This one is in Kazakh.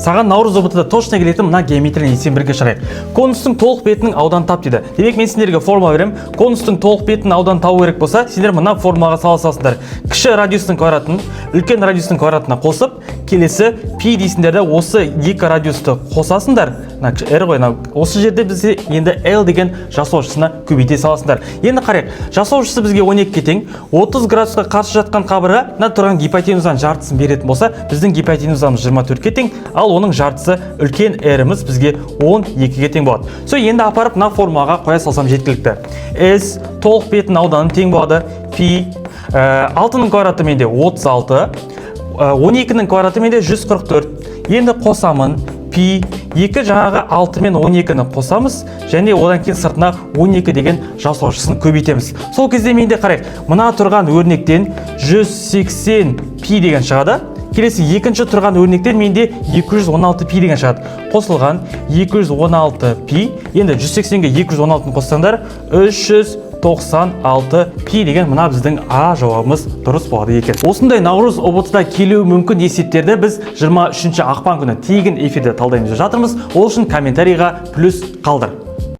Саған наурыз ҰБТ-да точно келетін мына геометрияны есебін бірге шығарайық. Конустың толық бетінің ауданын тап дейді. Демек, мен сендерге формула беремін. Конустың толық бетінің ауданын табу керек болса, сендер мына формулаға сала саласыңдар. Кіші радиустың квадратын үлкен радиустың квадратына қосып, келесі пи дейсіңдер де, осы екі радиусты қосасыңдар. Мына r ғой мынау. Осы жерде бізде енді l деген жасаушысына көбейте саласыңдар. Енді қарайық. Жасаушысы бізге 12-ге тең. 30 градусқа қарсы жатқан қабырға мына тұрған гипотенузаның жартысын беретін болса, біздің гипотенузамыз 24-ке тең, ал оның жартысы, үлкен r-іміз, бізге 12-ге тең болады. Со енді апарып мына формулаға қоя салсам, жеткілікті. S толық бетінің ауданы тең болады пи, 6-ның квадраты менде 36, 12-нің квадраты менде 144. Енді қосамын пи 2, жаңағы 6 мен 12-ні қосамыз және одан кейін сыртына 12 деген жасаушысын көбейтеміз. Сол кезде менде, қарайық, мына тұрған өрнектен 180 пи деген шығады. Келесі екінші тұрған өрнектен менде 216 пи деген шығады. Қосылған 216 пи. Енді 180-ге 216-ны қоссаңдар, 396 пи деген мына біздің А жауабымыз дұрыс болады екен. Осындай наурыз ҰБТ-да келуі мүмкін есептерді біз 23 ақпан күні тегін эфирде талдаймыз деп жатырмыз. Ол үшін комментарийға плюс қалдыр.